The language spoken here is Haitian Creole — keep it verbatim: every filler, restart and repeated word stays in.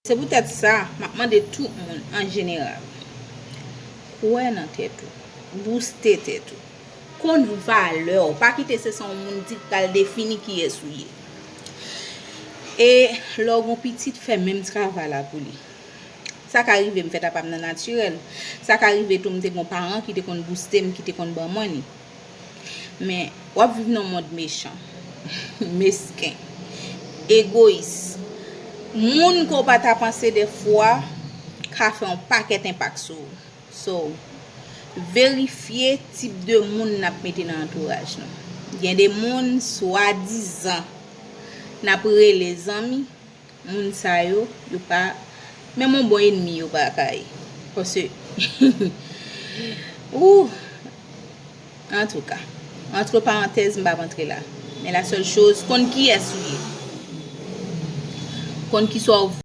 Se poutèt sa, m ap mande tout moun an jeneral, kwè nan tèt ou, bouste tèt ou, konn valè w, pa kite se sa yon moun di k pral defini kiyès ou ye. E lè w gen yon pitit, fè menm travay la pou li. Sa ka rive m fèt apa m nan natirèl. Sa ka rive tou m te gen yon paran ki te konn bouste m, ki te konn ban mwen li. Men, w ap viv nan yon mond mechan, mesken, egoyis. Moun ke w pa ta panse dèfwa ka fè yon pakèt enpak sou ou. So, verifye tip de moun n ap mete nan antouraj nou. Gen de moun swadizan n ap rele zanmi, moun sa yo, yo pa, menm yon bon enmi yo pa ka ye. Paske, ou, antouka, antre parantèz, m p ap antre la. Men la sèl choz, konn kiyès ou ye. Konn kisa w